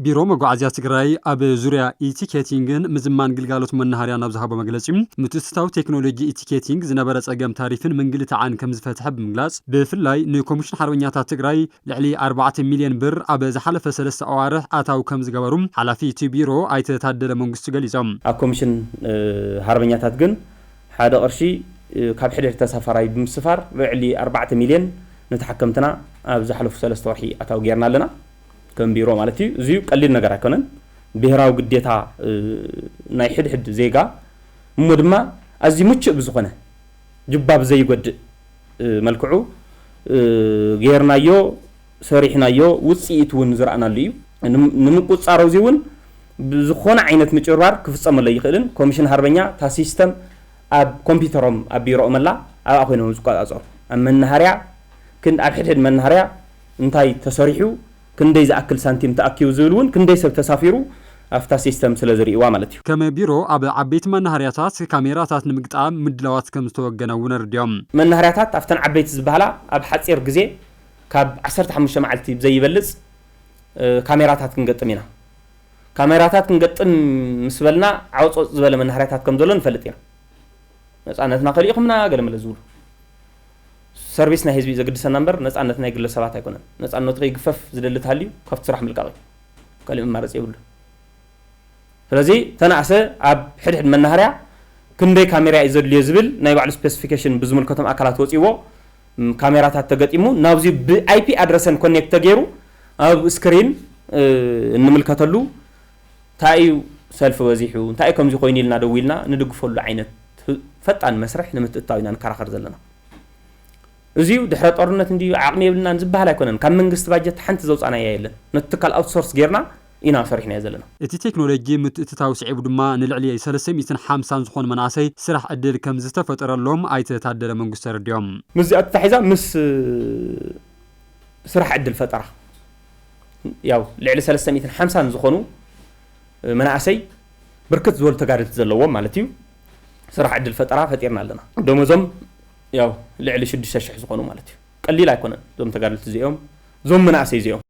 ቢሮ መጓዓዝያ ትግራይ ኣብ ዙርያ ኢቲኬቲንግን ምዝማን ግልጋሎት መናሃርያን ኣብ ዝሃቦ መግለጺ፣ ምትእትታው ቴክኖሎጂ ኢቲኬቲንግ ዝነበረ ጸገም ታሪፍን ምንግልታዕን ከም ዝፈትሐ ብምግላጽ፣ ብፍላይ ንኮሚሽን ሓርበኛታት ትግራይ ልዕሊ ኣርባዕተ ሚልዮን ብር ኣብ ዝሓለፈ ሰለስተ ኣዋርሕ ኣታዊ ከም ዝገበሩ ሓላፊ እቲ ቢሮ ኣይተ ታደለ መንግስቱ ገሊጾም። ኣብ ኮሚሽን፣ እ፣ ሓርበኛታት ግን ሓደ ቅርሺ፣ እ፣ ካብ ሕድሕድ ተሳፋራይ ብምስፋር ልዕሊ ኣርባዕተ ሚልዮን ንተሓከምትና ኣብ ዝሓለፉ ሰለስተ ወርሒ ኣታዊ ጌርና ኣለና። ከም ቢሮ ማለት እዩ። እዚ ቀሊል ነገር ኣይኮነን። ብሄራዊ ግዴታ፣ እ፣ ናይ ሕድሕድ ዜጋ እሞ ድማ ኣዝዩ ምቹእ ብዝኾነ ጅባ ብዘይጎድእ፣ እ፣ መልክዑ፣ እ፣ ጌርናዮ፣ ሰሪሕናዮ፣ ውፅኢት እውን ዝረኣናሉ እዩ። ንም-፣ ንምቁፃሮ እዚ እውን ብዝኾነ ዓይነት ምጭርባር ክፍፀመሉ ኣይኽእልን። ኮሚሽን ሃርበኛ እታ ሲስተም ኣብ ኮምፒውተሮም ኣብ ቢሮኦም ኣላ፣ ኣብኣ ኮይኖም ዝቆፃፀሩ። ኣብ መናሃርያ፣ ክን-፣ ኣብ ሕድሕድ መናሃርያ እንታይ ተሰሪሑ፣ ክንደይ ዝኣክል ሳንቲም ተኣኪቡ ዝብል እውን ክንደይ ሰብ ተሳፊሩ ኣብታ ሲስተም ስለ ዝርእይዋ ማለት እዩ። ከም ቢሮ ኣብ ዓበይቲ መናሃርያታት ካሜራታት ንምግጣም ምድላዋት ከም ዝተወገነ እውን ኣረዲኦም። መናሃርያታት ኣብተን ዓበይቲ ዝበሃላ ኣብ ሓፂር ግዜ ካብ ዓሰርተ ሓሙሽተ መዓልቲ ዘይበልፅ፣ እ፣ ካሜራታት ክንገጥም ኢና። ካሜራታት ክንገጥም ምስ በልና ዓውፆፅ ዝበለ መናሃርያታት ከም ዘሎ ንፈልጥ ኢና። ነፃነትና ከሊእኹምና ገለ መለ ዝብሉ። ሰርቪስ ናይ ህዝቢ ዘግድሰና እምበር ነፃነት ናይ ግለሰባት ኣይኮነን። ነፃነቱ ከይግፈፍ ዝደሊ ተሃልዩ ካብቲ ስራሕ ምልቃቕ እዩ። ካልእ መማረፂ የብሉ። ስለዚ ተናእሰ ኣብ ሕድሕድ መናሃርያ ክንደይ ካሜራ እዩ ዘድልዮ ዝብል ናይ ባዕሉ ስፔሲፊኬሽን ብዝምልከቶም ኣካላት ወፂዎ፣ ም፣ ካሜራታት ተገጢሙ ናብዚ ብኣይፒ ኣድረሰን ኮኔክት ተገይሩ ኣብ ስክሪን፣ እ፣ እንምልከተሉ እንታይ እዩ ሰልፊ በዚሑ፣ እንታይ እዩ ከምዚ ኮይኑ ኢልና ደዊልና ንድግፈሉ ዓይነት ህ-፣ ፈጣን መስርሕ ንምትእትታው ኢና ንከራኸር ዘለና። እዚዩ ድሕረ ጦርነት እንዲዩ ዓቕሚ የብልናን ዝበሃል ኣይኮነን። ካብ መንግስቲ ባጀት ሓንቲ ዘውፃናያ የለን። ነቲ ትካል ኣውትሶርስ ጌርና ኢና ሰሪሕናዮ ዘለና። እቲ ቴክኖሎጂ ምትእትታው ስዒቡ ድማ ንልዕሊ ሰለስተ ሚእትን ሓምሳን ዝኾኑ መናእሰይ ስራሕ ዕድል ከም ዝተፈጠረሎም ኣይተ ታደለ መንግስቱ ኣረዲኦም። ምስዚኣ ተታሒዛ ምስ ስራሕ ዕድል ፈጠራ፣ ያው ልዕሊ ሰለስተ ሚእትን ሓምሳን ዝኾኑ መናእሰይ ብርክት ዝበሉ ተጋደልቲ ዘለዎም ማለት እዩ፣ ስራሕ ዕድል ፈጠራ ፈጢርና ኣለና። ደሞዞም ያው ልዕሊ ሽዱሽተ ሽሕ ዝኾኑ ማለት እዩ። ቀሊል ኣይኮነን እዞም ተጋደልቲ እዚኦም፣ እዞም መናእሰይ እዚኦም።